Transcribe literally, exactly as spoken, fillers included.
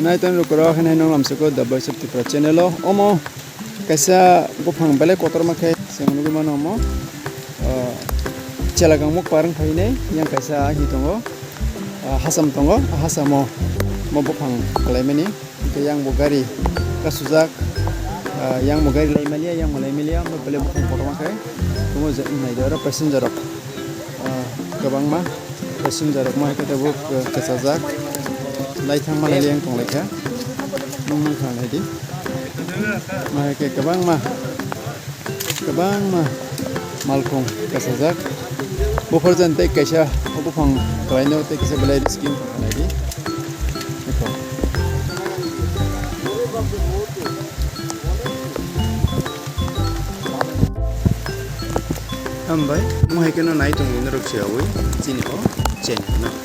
Naiton rukoro, haino nong lamsoko The Voice of Tripura channel o. Omo kaisa buphang belai kotorma khe chwng nugwi mano omo. Ah, chelagang mok parwng phainai, yang kaisa hi tongo, ah, hasam tongo, ah, hasamo mo buphang kalaimani. Hingke yang bo gari kasujak, ah, yang bo gari laimaliya, yang bo laimaliya, omo belai buphang kotorma khe. Omo je, nai de oro passenger rok, ah, kwbangma. Passenger rok ma hai khe tabuk, eh, kwchajak. Laithang ma lailai wng tong lai kha. Nung nung kha nai di. Ma hai khe kwbangma, kwbangma malkhung kwchajak. Buphar jan tei kaisa buphang kwlaino tei kaisa belai risking nai di. Eko. Hambai, mo hai kheno nai tongo norok se awi chini o channel no.